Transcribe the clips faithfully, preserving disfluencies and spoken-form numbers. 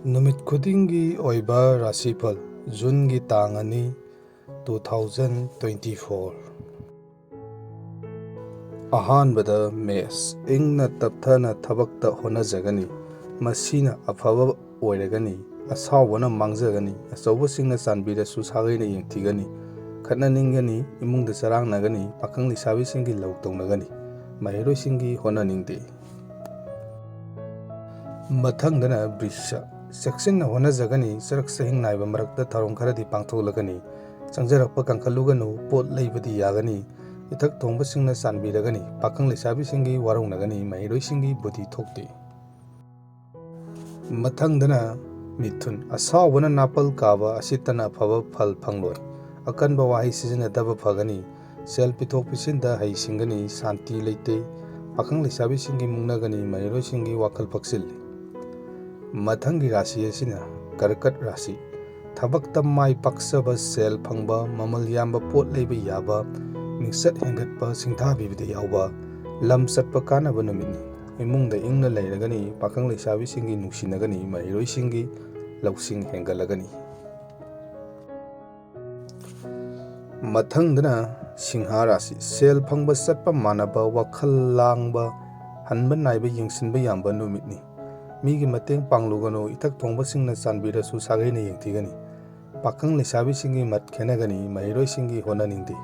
ꯅꯨꯃꯤꯠ ꯈꯨꯗꯤꯡꯒꯤ ꯑꯣꯏꯕ ꯔꯥꯁꯤꯐꯜ, ꯖꯨꯟꯒꯤ ꯇꯥꯡ ꯑꯅꯤ, two thousand twenty four꯫ ꯑꯍꯥꯟꯕꯗ ꯃꯦꯁ, ꯏꯪꯅ ꯇꯞꯊꯅ ꯊꯕꯛꯇ ꯍꯣꯠꯅꯖꯒꯅꯤ꯫ ꯃꯁꯤꯅ ꯑꯐꯕ ꯑꯣꯏꯔꯒꯅꯤ꯫ ꯑꯁꯥꯎꯕꯅ ꯃꯥꯡꯖꯒꯅꯤ꯫ ꯑꯆꯧꯕꯁꯤꯡꯅ ꯆꯥꯟꯕꯤꯔꯁꯨ ꯁꯥꯒꯩꯅ ꯌꯦꯡꯊꯤꯒꯅꯤ꯫ ꯈꯠꯅꯅꯤꯡꯒꯅꯤ꯫ ꯏꯃꯨꯡꯗ ꯆꯔꯥꯡꯅꯒꯅꯤ꯫ ꯄꯥꯈꯪ ꯂꯩꯁꯥꯕꯤꯁꯤꯡꯒꯤ ꯂꯧ ꯇꯧꯅꯒꯅꯤ꯫ ꯃꯍꯩꯔꯣꯏꯁꯤꯡꯒꯤ ꯍꯣꯠꯅꯅꯤꯡꯗꯦ꯫ ꯃꯊꯪꯗꯅ ꯕ꯭ꯔꯤꯁ, ꯆꯦꯛꯁꯤꯟꯅ ꯍꯣꯠꯅꯖꯒꯅꯤ꯫ ꯆꯔꯛ ꯆꯍꯤꯡ ꯅꯥꯏꯕ ꯃꯔꯛꯇ ꯊꯧꯔꯝ ꯈꯔꯗꯤ ꯄꯥꯡꯊꯣꯛꯂꯒꯅꯤ꯫ ꯆꯪꯖꯔꯛꯄ ꯀꯟꯈꯠꯂꯨꯒꯅꯨ꯫ ꯄꯣꯠ ꯂꯩꯕꯗꯤ ꯌꯥꯒꯅꯤ꯫ ꯏꯊꯛ ꯊꯣꯡꯕꯁꯤꯡꯅ ꯆꯥꯟꯕꯤꯔꯒꯅꯤ꯫ ꯄꯥꯈꯪ ꯂꯩꯁꯥꯕꯤꯁꯤꯡꯒꯤ ꯋꯥꯔꯧꯅꯒꯅꯤ꯫ ꯃꯍꯩꯔꯣꯏꯁꯤꯡꯒꯤ ꯕꯨꯙꯤ ꯊꯣꯛꯇꯦ꯫ ꯃꯊꯪꯗꯅ ꯃꯤꯊꯨꯟ, ꯑꯁꯥꯎꯕꯅ ꯅꯥꯄꯜ ꯀꯥꯕ ꯑꯁꯤꯇꯅ ꯑꯐꯕ ꯐꯜ ꯐꯪꯂꯣꯏ꯫ ꯑꯀꯟꯕ ꯋꯥꯍꯩ ꯁꯤꯖꯤꯟꯅꯗꯕ ꯐꯒꯅꯤ꯫ ꯁꯦꯜ ꯄꯤꯊꯣꯛ ꯄꯤꯁꯤꯟꯗ ꯍꯩꯁꯤꯡꯒꯅꯤ꯫ ꯁꯥꯟꯇꯤ ꯂꯩꯇꯦ꯫ ꯄꯥꯈꯪ ꯂꯩꯁꯥꯕꯤꯁꯤꯡꯒꯤ ꯃꯨꯛꯅꯒꯅꯤ꯫ ꯃꯍꯩꯔꯣꯏꯁꯤꯡꯒꯤ ꯋꯥꯈꯜ ꯐꯛꯆꯤꯜꯂꯤ꯫ ꯃꯊꯪꯒꯤ ꯔꯥꯁꯤ ꯑꯁꯤꯅ ꯀꯔꯀꯠ ꯔꯥꯁꯤ꯫ ꯊꯕꯛꯇ ꯃꯥꯏ ꯄꯥꯛꯆꯕ, ꯁꯦꯜ ꯐꯪꯕ, ꯃꯃꯜ ꯌꯥꯝꯕ ꯄꯣꯠ ꯂꯩꯕ ꯌꯥꯕ, ꯃꯤꯡꯆꯠ ꯍꯦꯟꯒꯠꯄ, ꯁꯤꯡꯊꯥꯕꯤꯕꯗ ꯌꯥꯎꯕ, ꯂꯝ ꯆꯠꯄ ꯀꯥꯟꯅꯕ ꯅꯨꯃꯤꯠꯅꯤ꯫ ꯏꯃꯨꯡꯗ ꯏꯪꯅ ꯂꯩꯔꯒꯅꯤ꯫ ꯄꯥꯈꯪ ꯂꯩꯁꯥꯕꯤꯁꯤꯡꯒꯤ ꯅꯨꯡꯁꯤꯅꯒꯅꯤ꯫ ꯃꯍꯩꯔꯣꯏꯁꯤꯡꯒꯤ ꯂꯧꯁꯤꯡ ꯍꯦꯟꯒꯠꯂꯒꯅꯤ꯫ ꯃꯊꯪꯗꯅ ꯁꯤꯡꯍꯥ ꯔꯥꯁꯤ꯫ ꯁꯦꯜ ꯐꯪꯕ ꯆꯠꯄ ꯃꯥꯟꯅꯕ, ꯋꯥꯈꯜ ꯂꯥꯡꯕ, ꯍꯟꯕ ꯅꯥꯏꯕ, ꯌꯦꯡꯁꯤꯟꯕ ꯌꯥꯝꯕ ꯅꯨꯃꯤꯠꯅꯤ꯫ ꯃꯤꯒꯤ ꯃꯇꯦꯡ ꯄꯥꯡꯂꯨꯒꯅꯨ꯫ ꯏꯊꯛ ꯊꯣꯡꯕꯁꯤꯡꯅ ꯆꯥꯟꯕꯤꯔꯁꯨ ꯁꯥꯒꯩꯅ ꯌꯦꯡꯊꯤꯒꯅꯤ꯫ ꯄꯥꯈꯪ ꯂꯩꯁꯥꯕꯤꯁꯤꯡꯒꯤ ꯃꯠ ꯈꯦꯟꯅꯒꯅꯤ꯫ ꯃꯍꯩꯔꯣꯏꯁꯤꯡꯒꯤ ꯍꯣꯠꯅꯅꯤꯡꯗꯦ꯫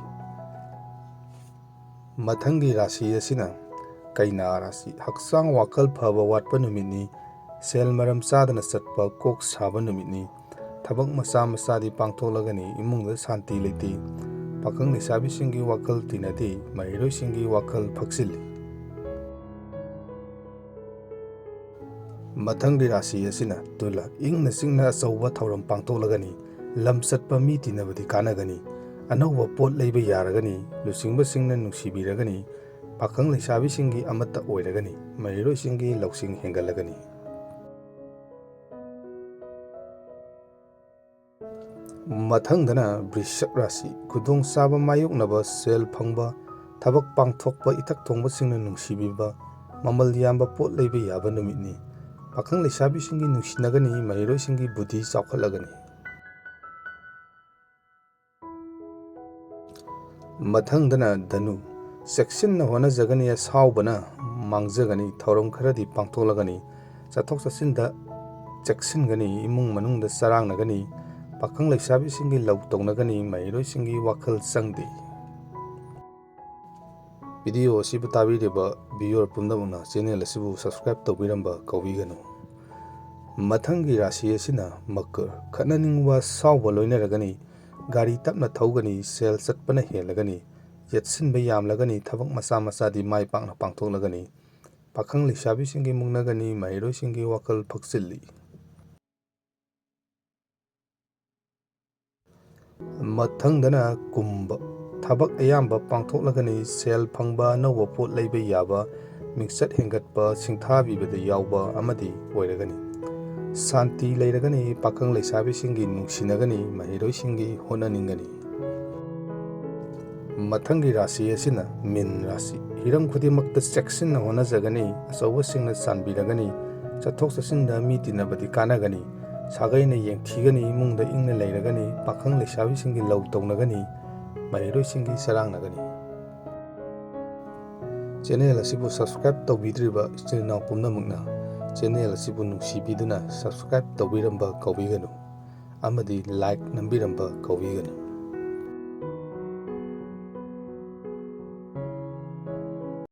ꯃꯊꯪꯒꯤ ꯔꯥꯁꯤ ꯑꯁꯤꯅ ꯀꯩꯅꯥ ꯔꯥꯁꯤ꯫ ꯍꯛꯆꯥꯡ ꯋꯥꯈꯜ ꯐꯕ ꯋꯥꯠꯄ ꯅꯨꯃꯤꯠꯅꯤ꯫ ꯁꯦꯜ ꯃꯔꯝ ꯆꯥꯗꯅ ꯆꯠꯄ, ꯀꯣꯛ ꯁꯥꯕ ꯅꯨꯃꯤꯠꯅꯤ꯫ ꯊꯕꯛ ꯃꯆꯥ ꯃꯆꯥꯗꯤ ꯄꯥꯡꯊꯣꯛꯂꯒꯅꯤ꯫ ꯏꯃꯨꯡꯗ ꯁꯥꯟꯇꯤ ꯂꯩꯇꯦ꯫ ꯄꯥꯈꯪ ꯂꯩꯁꯥꯕꯤꯁꯤꯡꯒꯤ ꯋꯥꯈꯜ ꯇꯤꯟꯅꯗꯦ꯫ ꯃꯍꯩꯔꯣꯏꯁꯤꯡꯒꯤ ꯋꯥꯈꯜ ꯐꯛꯆꯤꯜꯂꯤ꯫ ꯃꯊꯪꯒꯤ ꯔꯥꯁꯤ ꯑꯁꯤꯅ ꯇꯨꯂꯥ꯫ ꯏꯪꯅ ꯆꯤꯛꯅ ꯑꯆꯧꯕ ꯊꯧꯔꯝ ꯄꯥꯡꯊꯣꯛꯂꯒꯅꯤ꯫ ꯂꯝ ꯆꯠꯄ ꯃꯤ ꯇꯤꯟꯅꯕꯗꯤ ꯀꯥꯟꯅꯒꯅꯤ꯫ ꯑꯅꯧꯕ ꯄꯣꯠ ꯂꯩꯕ ꯌꯥꯔꯒꯅꯤ꯫ ꯂꯨꯆꯤꯡꯕꯁꯤꯡꯅ ꯅꯨꯡꯁꯤꯕꯤꯔꯒꯅꯤ꯫ ꯄꯥꯈꯪ ꯂꯩꯁꯥꯕꯤꯁꯤꯡꯒꯤ ꯑꯃꯠꯇ ꯑꯣꯏꯔꯒꯅꯤ꯫ ꯃꯍꯩꯔꯣꯏꯁꯤꯡꯒꯤ ꯂꯧꯁꯤꯡ ꯍꯦꯟꯒꯠꯂꯒꯅꯤ꯫ ꯃꯊꯪꯗꯅ ꯕ꯭ꯔꯤꯁꯛ ꯔꯥꯁꯤ꯫ ꯈꯨꯗꯣꯡꯆꯥꯕ ꯃꯥꯌꯣꯛꯅꯕ, ꯁꯦꯜ ꯐꯪꯕ, ꯊꯕꯛ ꯄꯥꯡꯊꯣꯛꯄ, ꯏꯊꯛ ꯊꯣꯡꯕꯁꯤꯡꯅ ꯅꯨꯡꯁꯤꯕꯤꯕ, ꯃꯃꯜ ꯌꯥꯝꯕ ꯄꯣꯠ ꯂꯩꯕ ꯌꯥꯕ ꯅꯨꯃꯤꯠꯅꯤ꯫ ꯄꯥꯈꯪ ꯂꯩꯁꯥꯕꯤꯁꯤꯡꯒꯤ ꯅꯨꯡꯁꯤꯅꯒꯅꯤ, ꯃꯍꯩꯔꯣꯏꯁꯤꯡꯒꯤ ꯕꯨꯙꯤ ꯆꯥꯎꯈꯠꯂꯒꯅꯤ꯫ ꯃꯊꯪꯗꯅ ꯙꯅꯨ, ꯆꯦꯛꯁꯤꯟꯅ ꯍꯣꯠꯅꯖꯒꯅꯤ, ꯑꯁꯥꯎꯕꯅ ꯃꯥꯡꯖꯒꯅꯤ, ꯊꯧꯔꯝ ꯈꯔꯗꯤ ꯄꯥꯡꯊꯣꯛꯂꯒꯅꯤ, ꯆꯠꯊꯣꯛ ꯆꯠꯁꯤꯟꯗ ꯆꯦꯛꯁꯤꯟꯒꯅꯤ, ꯏꯃꯨꯡ ꯃꯅꯨꯡꯗ ꯆꯔꯥꯡꯅꯒꯅꯤ, ꯄꯥꯈꯪ ꯂꯩꯁꯥꯕꯤꯁꯤꯡꯒꯤ ꯂꯧ ꯇꯧꯅꯒꯅꯤ, ꯃꯍꯩꯔꯣꯏꯁꯤꯡꯒꯤ ꯋꯥꯈꯜ ꯆꯪꯗꯦ꯫ ꯚꯤꯗꯤꯑꯣ ꯑꯁꯤꯕꯨ ꯇꯥꯕꯤꯔꯤꯕ viewer ꯄꯨꯝꯅꯃꯛꯅ channel ꯑꯁꯤꯕꯨ subscribe ꯇꯧꯕꯤꯔꯝꯕ ꯀꯧꯕꯤꯒꯅꯨ꯫ ꯃꯊꯪꯒꯤ ꯔꯥꯁꯤ ꯑꯁꯤꯅ ꯃꯀꯔ, ꯈꯠꯅꯅꯤꯡꯕ ꯁꯥꯎꯕ ꯂꯣꯏꯅꯔꯒꯅꯤ, ꯒꯥꯔꯤ ꯇꯞꯅ ꯊꯧꯒꯅꯤ, ꯁꯦꯜ ꯆꯠꯄꯅ ꯍꯦꯜꯂꯒꯅꯤ, ꯌꯦꯠꯁꯤꯟꯕ ꯌꯥꯝꯂꯒꯅꯤ, ꯊꯕꯛ ꯃꯆꯥ ꯃꯆꯥꯗꯤ ꯃꯥꯏ ꯄꯥꯛꯅ ꯄꯥꯡꯊꯣꯛꯂꯒꯅꯤ, ꯄꯥꯈꯪ ꯂꯩꯁꯥꯕꯤꯁꯤꯡꯒꯤ ꯃꯨꯛꯅꯒꯅꯤ, ꯃꯍꯩꯔꯣꯏꯁꯤꯡꯒꯤ ꯋꯥꯈꯜ ꯐꯛꯆꯤꯜꯂꯤ꯫ ꯃꯊꯪꯗꯅ ꯀꯨꯝꯕ, ꯊꯕꯛ ꯑꯌꯥꯝꯕ ꯄꯥꯡꯊꯣꯛꯂꯒꯅꯤ, ꯁꯦꯜ ꯐꯪꯕ, ꯑꯅꯧꯕ ꯄꯣꯠ ꯂꯩꯕ ꯌꯥꯕ, ꯃꯤꯡꯆꯠ ꯍꯦꯟꯒꯠꯄ, ꯁꯤꯡꯊꯥꯕꯤꯕꯗ ꯌꯥꯎꯕ ꯑꯃꯗꯤ ꯑꯣꯏꯔꯒꯅꯤ꯫ ꯁꯥꯟꯇꯤ ꯂꯩꯔꯒꯅꯤ, ꯄꯥꯈꯪ ꯂꯩꯁꯥꯕꯤꯁꯤꯡꯒꯤ ꯅꯨꯡꯁꯤꯅꯒꯅꯤ, ꯃꯍꯩꯔꯣꯏꯁꯤꯡꯒꯤ ꯍꯣꯠꯅꯅꯤꯡꯒꯅꯤ꯫ ꯃꯊꯪꯒꯤ ꯔꯥꯁꯤ ꯑꯁꯤꯅ ꯃꯤꯟ ꯔꯥꯁꯤ꯫ ꯍꯤꯔꯝ ꯈꯨꯗꯤꯡꯃꯛꯇ ꯆꯦꯛꯁꯤꯟꯅ ꯍꯣꯠꯅꯖꯒꯅꯤ, ꯑꯆꯧꯕꯁꯤꯡꯅ ꯆꯥꯟꯕꯤꯔꯒꯅꯤ, ꯆꯠꯊꯣꯛ ꯆꯠꯁꯤꯟꯗ ꯃꯤ ꯇꯤꯟꯅꯕꯗꯤ ꯀꯥꯟꯅꯒꯅꯤ, ꯁꯥꯒꯩꯅ ꯌꯦꯡꯊꯤꯒꯅꯤ, ꯏꯃꯨꯡꯗ ꯏꯪꯅ ꯂꯩꯔꯒꯅꯤ, ꯄꯥꯈꯪ ꯂꯩꯁꯥꯕꯤꯁꯤꯡꯒꯤ ꯂꯧ ꯇꯧꯅꯒꯅꯤ, ꯃꯍꯩꯔꯣꯏꯁꯤꯡꯒꯤ ꯆꯔꯥꯡꯅꯒꯅꯤ꯫ Channel ꯑꯁꯤꯕꯨ subscribe ꯇꯧꯕꯤꯗ꯭ꯔꯤꯕ ꯏꯆꯤꯜ ꯏꯅꯥꯎ ꯄꯨꯝꯅꯃꯛꯅ channel ꯑꯁꯤꯕꯨ ꯅꯨꯡꯁꯤꯕꯤꯗꯨꯅ subscribe ꯇꯧꯕꯤꯔꯝꯕ ꯀꯧꯕꯤꯒꯅꯨ ꯑꯃꯗꯤ like ꯅꯝꯕꯤꯔꯝꯕ ꯀꯧꯕꯤꯒꯅꯨ꯫